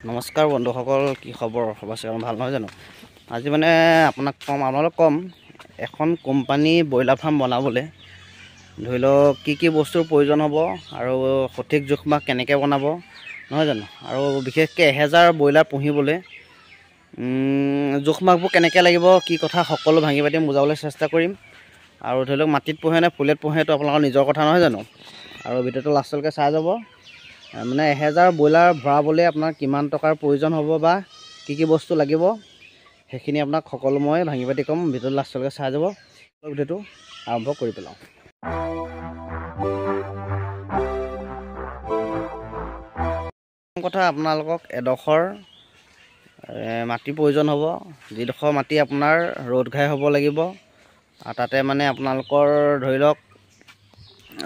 নমস্কাৰ বন্ধুসকল, কি খবৰ? সবাই ভাল নহয় জানো? আজি মানে আপোনাক ক'ম, আপোনালোক ক'ম এখন কোম্পানী ব্ৰইলাৰ ফাৰ্ম বনাবলৈ ধৰি লওক কি কি বস্তুৰ প্ৰয়োজন হ'ব আৰু সঠিক জোখমাখ কেনেকৈ বনাব, নহয় জানো? আৰু বিশেষকৈ 1000 ব্ৰইলাৰ পুহিবলৈ জোখমাখবোৰ কেনেকৈ লাগিব, কি কথা সকলো ভাঙি পাতি বুজাবলৈ চেষ্টা কৰিম। আৰু ধৰি লওক মাটিত পোহে নে ফুলেত পোহে সেইটো আপোনালোকৰ নিজৰ কথা, নহয় জানো? আৰু ভিডিঅ'টো লাষ্টলৈকে চাই যাব। মানে 1000 ব্ৰইলাৰ ভৰাবলৈ আপোনাৰ কিমান টকাৰ প্ৰয়োজন হ'ব বা কি কি বস্তু লাগিব সেইখিনি আপোনাক সকলো মই ভাঙি পাতি ক'ম। ভিডিঅ'টো লাষ্টলৈকে চাই যাব। ভিডিঅ'টো আৰম্ভ কৰি পেলাওঁ। কথা আপোনালোকক এডোখৰ মাটিৰ প্ৰয়োজন হ'ব, যিডোখৰ মাটি আপোনাৰ ৰ'দ ঘাই হ'ব লাগিব আৰু তাতে মানে আপোনালোকৰ ধৰি লওক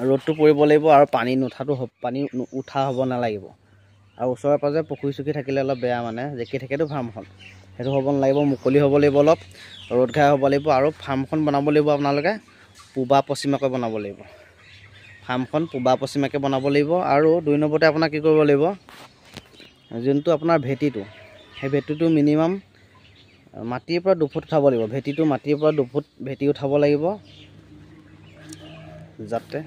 ৰ'দটো পৰিব লাগিব আৰু পানী নুঠাটো পানী উঠা হ'ব নালাগিব। আৰু ওচৰে পাঁজৰে পুখুৰী চুখুৰী থাকিলে অলপ বেয়া, মানে জেকি থাকেতো ফাৰ্মখন, সেইটো হ'ব নালাগিব। মুকলি হ'ব লাগিব, অলপ ৰ'দ ঘাই হ'ব লাগিব। আৰু ফাৰ্মখন বনাব লাগিব আপোনালোকে পূবা পশ্চিমাকৈ বনাব লাগিব। ফাৰ্মখন পূবা পশ্চিমাকৈ বনাব লাগিব। আৰু 2 নম্বৰতে আপোনাৰ কি কৰিব লাগিব, যোনটো আপোনাৰ ভেটিটো, সেই ভেটিটো মিনিমাম মাটিৰ পৰা 2 ফুট উঠাব লাগিব। ভেটিটো মাটিৰ পৰা 2 ফুট ভেটি উঠাব লাগিব, যাতে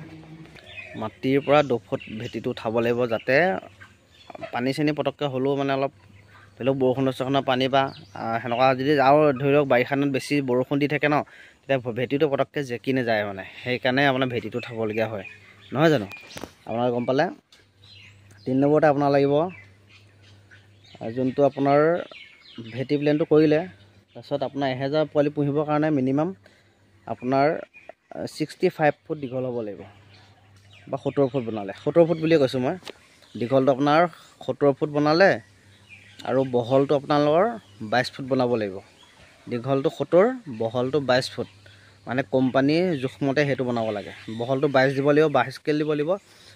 মাটিৰ পৰা 2 ফুট ভেটিটো উঠাব লাগিব, যাতে পানী চানী পটককৈ হ'লেও মানে অলপ ধৰি লওক বৰষুণ চৰষুণৰ পানী বা সেনেকুৱা যদি আৰু ধৰি লওক বাৰিষা দিনত বেছি বৰষুণ দি থাকে ন, তেতিয়া ভেটিটো পটককৈ জেকি নাযায়, মানে সেইকাৰণে আপোনাৰ ভেটিটো উঠাবলগীয়া হয়, নহয় জানো? আপোনালোকে গম পালে। 3 নম্বৰতে আপোনাৰ লাগিব যোনটো আপোনাৰ ভেটি প্লেনটো কৰিলে, তাৰপিছত আপোনাৰ 1000 পোৱালি পুহিবৰ কাৰণে মিনিমাম আপোনাৰ 65 ফুট দীঘল হ'ব লাগিব, বা 70 ফুট বনালে, 70 ফুট বুলিয়ে কৈছোঁ মই। দীঘলটো আপোনাৰ 70 ফুট বনালে আৰু বহলটো আপোনালোকৰ 22 ফুট বনাব লাগিব। দীঘলটো 70, বহলটো 22 ফুট, মানে কোম্পানীৰ জোখমতে সেইটো বনাব লাগে। বহলটো 22 দিব লাগিব, 22 স্কেল দিব লাগিব।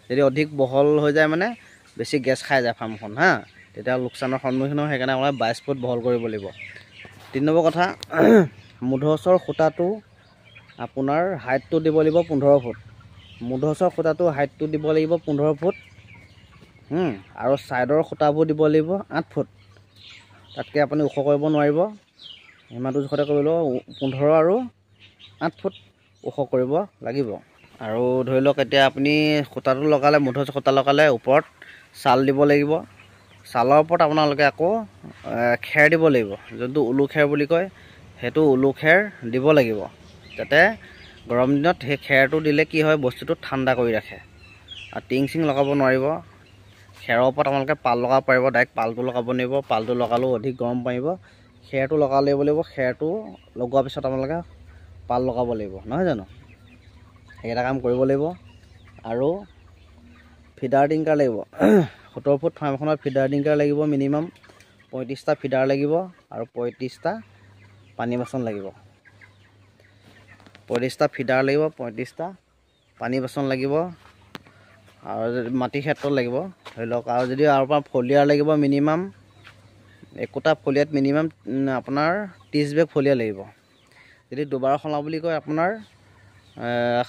যদি অধিক বহল হৈ যায় মানে বেছি গেছ খাই যায় ফাৰ্মখন, হা, তেতিয়া লোকচানৰ সন্মুখীন হয়। সেইকাৰণে আপোনালোকে 22 ফুট বহল কৰিব লাগিব। 3 নম্বৰ কথা, মুধচৰ খুঁটাটো আপোনাৰ হাইটটো দিব লাগিব 15 ফুট। মুধচৰ খুঁটাটো হাইটটো দিব লাগিব 15 ফুট, আৰু ছাইডৰ খুঁটাবোৰ দিব লাগিব 8 ফুট। তাতকৈ আপুনি ওখ কৰিব নোৱাৰিব, সিমানটো জোখতে কৰিব লাগিব। 15 আৰু 8 ফুট ওখ কৰিব লাগিব। আৰু ধৰি লওক এতিয়া আপুনি খুঁটাটো লগালে, মুধচ খুঁটা লগালে ওপৰত ছাল দিব লাগিব। ছালৰ ওপৰত আপোনালোকে আকৌ খেৰ দিব লাগিব, যোনটো উলু খেৰ বুলি কয়, সেইটো উলু খেৰ দিব লাগিব, যাতে গৰম দিনত সেই খেৰটো দিলে কি হয়, বস্তুটো ঠাণ্ডা কৰি ৰাখে। আৰু টিং চিং লগাব নোৱাৰিব। খেৰৰ ওপৰত আপোনালোকে পাল লগাব পাৰিব, ডাইৰেক্ট পালটো লগাব নোৱাৰিব। পালটো লগালেও অধিক গৰম পাৰিব। খেৰটো লগাব লাগিব। খেৰটো লগোৱাৰ পিছত আপোনালোকে পাল লগাব লাগিব, নহয় জানো? সেইকেইটা কাম কৰিব লাগিব। আৰু ফিডাৰ ডিংকাৰ লাগিব। 70 ফুট ফাৰ্মখনত ফিডাৰ ডিংকাৰ লাগিব, মিনিমাম 35টা ফিডাৰ লাগিব আৰু 35টা পানী বাচন লাগিব। 35টা ফিডাৰ লাগিব, 35টা পানী বাচন লাগিব, আৰু মাটিৰ ক্ষেত্ৰত লাগিব ধৰি লওক। আৰু যদি আৰু পৰা ফলিয়াৰ লাগিব, মিনিমাম একোটা ফলিয়াত মিনিমাম আপোনাৰ 30 বেগ ফলিয়া লাগিব। যদি দুবাৰ সলাওঁ বুলি কয় আপোনাৰ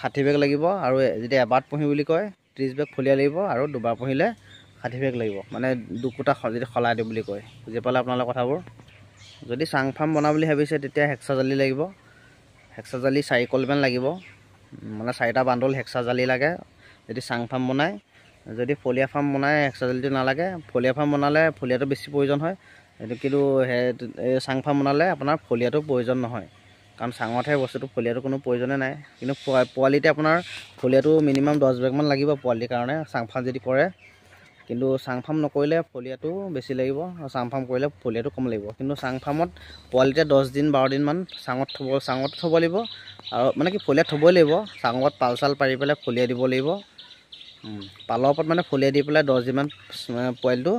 60 বেগ লাগিব। আৰু যদি এবাৰত পুহি বুলি কয় 30 বেগ ফলিয়া লাগিব, আৰু দুবাৰ পুহিলে 60 বেগ লাগিব, মানে দুকোটা যদি সলাই দিওঁ বুলি কয়। বুজি পালে আপোনালোকৰ কথাবোৰ? যদি চাং ফাৰ্ম বনাওঁ বুলি ভাবিছে তেতিয়া হেক্সা জালি লাগিব। হেক্সা জালি 4 কলমান লাগিব, মানে 4টা বান্দল হেক্সা জালি লাগে যদি চাং ফাৰ্ম বনায়। যদি ফলিয়া ফাৰ্ম বনায় হেক্সা জালিটো নালাগে। ফলিয়া ফাৰ্ম বনালে ফলিয়াটো বেছি প্ৰয়োজন হয়, সেইটো কিন্তু এই চাং ফাৰ্ম বনালে আপোনাৰ ফলিয়াটো প্ৰয়োজন নহয়, কাৰণ চাঙতহে বস্তুটো, ফলিয়াটো কোনো প্ৰয়োজনে নাই। কিন্তু পোৱালিতে আপোনাৰ ফলিয়াটো মিনিমাম 10 বেগমান লাগিব পোৱালিৰ কাৰণে চাং ফাৰ্ম যদি কৰে। কিন্তু চাং ফাৰ্ম নকৰিলে ফলিয়াটো বেছি লাগিব, আৰু চাং ফাৰ্ম কৰিলে ফলিয়াটো কম লাগিব। কিন্তু চাং ফাৰ্মত পোৱালিতে 10 দিন 12 দিনমান চাঙত থ'ব লাগিব, আৰু মানে কি ফলিয়াত থ'বই লাগিব। চাঙত পাল চাল পাৰি পেলাই ফলিয়াই দিব লাগিব। পালৰ ওপৰত মানে ফলিয়াই দি পেলাই 10 দিনমান পোৱালিটো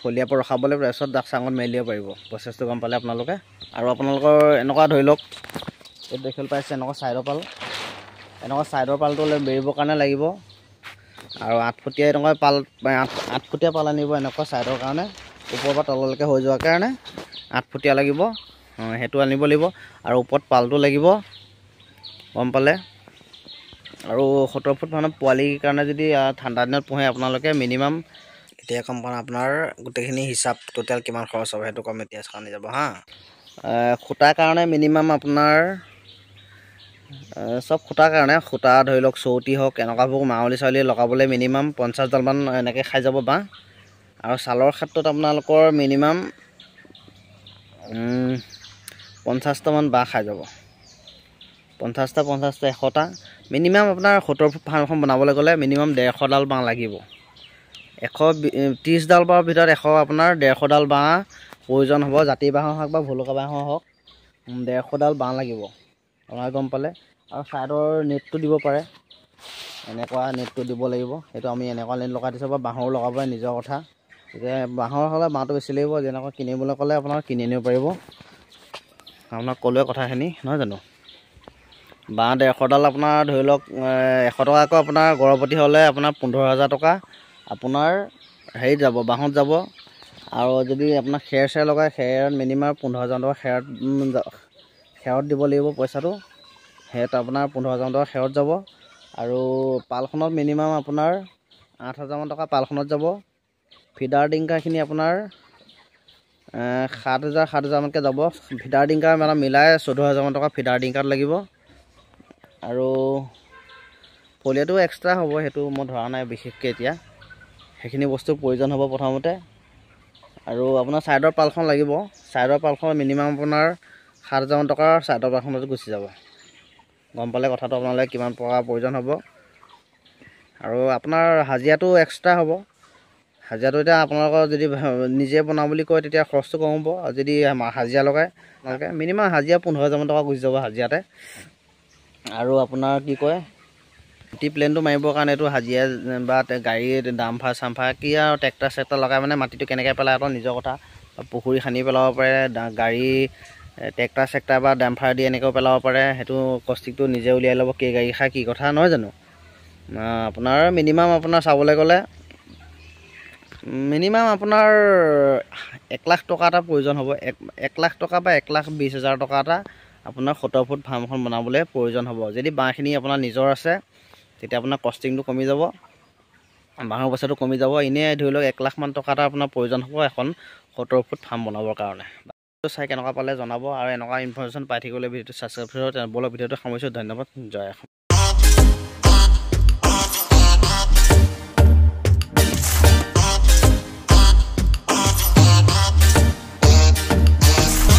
ফলিয়াৰ পৰা ৰখাব লাগিব, তাৰপিছত চাঙত মেলি দিব পাৰিব। প্ৰচেছটো গম পালে আপোনালোকে? আৰু আপোনালোকৰ এনেকুৱা ধৰি লওক এই দেখিবলৈ পাইছে এনেকুৱা ছাইডৰ পাল, এনেকুৱা ছাইডৰ পালটো বেৰিবৰ কাৰণে লাগিব। আৰু 8 ফুটীয়া এনেকুৱা পাল, 8 ফুটীয়া পাল আনিব এনেকুৱা ছাইডৰ কাৰণে, ওপৰৰ পৰা তললৈকে হৈ যোৱাৰ কাৰণে 8 ফুটীয়া লাগিব, সেইটো আনিব লাগিব। আৰু ওপৰত পালটো লাগিব, গম পালে? আৰু 70 ফুট মানৰ পোৱালিৰ কাৰণে যদি ঠাণ্ডা দিনত পোহে আপোনালোকে মিনিমাম এতিয়া কম কাৰণ আপোনাৰ গোটেইখিনি হিচাপ টোটেল কিমান খৰচ হ'ব সেইটো কম এতিয়া জানি যাব। হা, খুটাৰ কাৰণে মিনিমাম আপোনাৰ চব খুটাৰ কাৰণে, খুটা ধৰি লওক চৌতি হওক এনেকুৱাবোৰ মাউলি চাউলি লগাবলৈ মিনিমাম 50ডালমান এনেকৈ খাই যাব বাঁহ। আৰু ছালৰ ক্ষেত্ৰত আপোনালোকৰ মিনিমাম 50টামান বাঁহ খাই যাব। 50টা 50টা 100টা মিনিমাম আপোনাৰ 70 ফুট ফাৰ্মখন বনাবলৈ গ'লে মিনিমাম 150ডাল বাঁহ লাগিব। 130ডাল বাঁহৰ ভিতৰত 100 আপোনাৰ 150ডাল বাঁহ প্ৰয়োজন হ'ব। জাতি বাঁহৰ হওক বা ভলুকা বাঁহৰ হওক 150ডাল বাঁহ লাগিব, আপোনালোকে গম পালে। আৰু ছাইডৰ নেটটো দিব পাৰে, এনেকুৱা নেটটো দিব লাগিব। সেইটো আমি এনেকুৱা নেট লগাই দিছোঁ বা বাঁহৰো লগাব পাৰে, নিজৰ কথা। এতিয়া বাঁহৰ হ'লে বাঁহটো বেছি লাগিব, যেনেকুৱা কিনিবলৈ ক'লে আপোনালোকে কিনি আনিব পাৰিব। আপোনাক ক'লোৱে কথাখিনি, নহয় জানো? বাঁহ 150ডাল আপোনাৰ ধৰি লওক 100 টকাকৈ আপোনাৰ গড়পতি হ'লে আপোনাৰ 15,000 টকা আপোনাৰ হেৰিত যাব, বাঁহত যাব। আৰু যদি আপোনাৰ খেৰ চেৰ লগায়, খেৰত মিনিমাম 15,000 টকা খেৰত দিব লাগিব পইচাটো। সেয়াত আপোনাৰ 15,000 টকা খেৰত যাব। আৰু পালখনত মিনিমাম আপোনাৰ 8,000মান টকা পালখনত যাব। ফিডাৰ ডিংকাৰখিনি আপোনাৰ 7,000 7,000মানকৈ যাব। ফিডাৰ ডিংকাৰ মানে মিলাই 14,000মান টকা ফিডাৰ ডিংকাৰত লাগিব। আৰু ফলিয়াটো এক্সট্ৰা হ'ব, সেইটো মই ধৰা নাই বিশেষকৈ এতিয়া। সেইখিনি বস্তুৰ প্ৰয়োজন হ'ব প্ৰথমতে। আৰু আপোনাৰ ছাইডৰ পালখন লাগিব, ছাইডৰ পালখন মিনিমাম আপোনাৰ 7,000মান টকাৰ ছাইডৰ পালখনত গুচি যাব। গম পালে কথাটো আপোনালোকে কিমান টকা প্ৰয়োজন হ'ব। আৰু আপোনাৰ হাজিৰাটো এক্সট্ৰা হ'ব। হাজিৰাটো এতিয়া আপোনালোকৰ যদি নিজে বনাওঁ বুলি কয় তেতিয়া খৰচটো কম হ'ব। আৰু যদি হাজিৰা লগায় আপোনালোকে মিনিমাম হাজিৰা 15,000মান টকা গুচি যাব হাজিৰাতে। আৰু আপোনাৰ কি কয়, মাটি প্লেনটো মাৰিবৰ কাৰণে এইটো হাজিৰা বা গাড়ী ডাম্ফাৰ চাম্ফাৰ কি আৰু ট্ৰেক্টৰ চেক্টৰ লগাই মানে মাটিটো কেনেকৈ পেলায় আকৌ নিজৰ কথা। পুখুৰী খান্দি পেলাব পাৰে, গাড়ী ট্ৰেক্টৰ চেক্টৰ বা ডাম্ফাৰ দি এনেকৈও পেলাব পাৰে। সেইটো কষ্টিংটো নিজে উলিয়াই ল'ব, কেই গাড়ী খাই কি কথা, নহয় জানো? আপোনাৰ মিনিমাম আপোনাৰ চাবলৈ গ'লে মিনিমাম আপোনাৰ 1 লাখ টকা এটা প্ৰয়োজন হ'ব। 1 লাখ টকা বা 1,20,000 টকা এটা আপোনাৰ 70 ফুট ফাৰ্মখন বনাবলৈ প্ৰয়োজন হ'ব। যদি বাঁহখিনি আপোনাৰ নিজৰ আছে তেতিয়া আপোনাৰ কষ্টিংটো কমি যাব, বাঁহৰ পইচাটো কমি যাব। এনেই ধৰি লওক 1 লাখমান টকা এটা আপোনাৰ প্ৰয়োজন হ'ব এখন 70 ফুট ফাৰ্ম বনাবৰ কাৰণে। চাই কেনেকুৱা পালে জনাব, আৰু এনেকুৱা ইনফৰমেশ্যন পাই থাকিবলৈ ভিডিঅ'টো ছাবস্ক্ৰাইব কৰিব। বলক ভিডিঅ'টো সামৰিছোঁ। ধন্যবাদ, জয় অসম।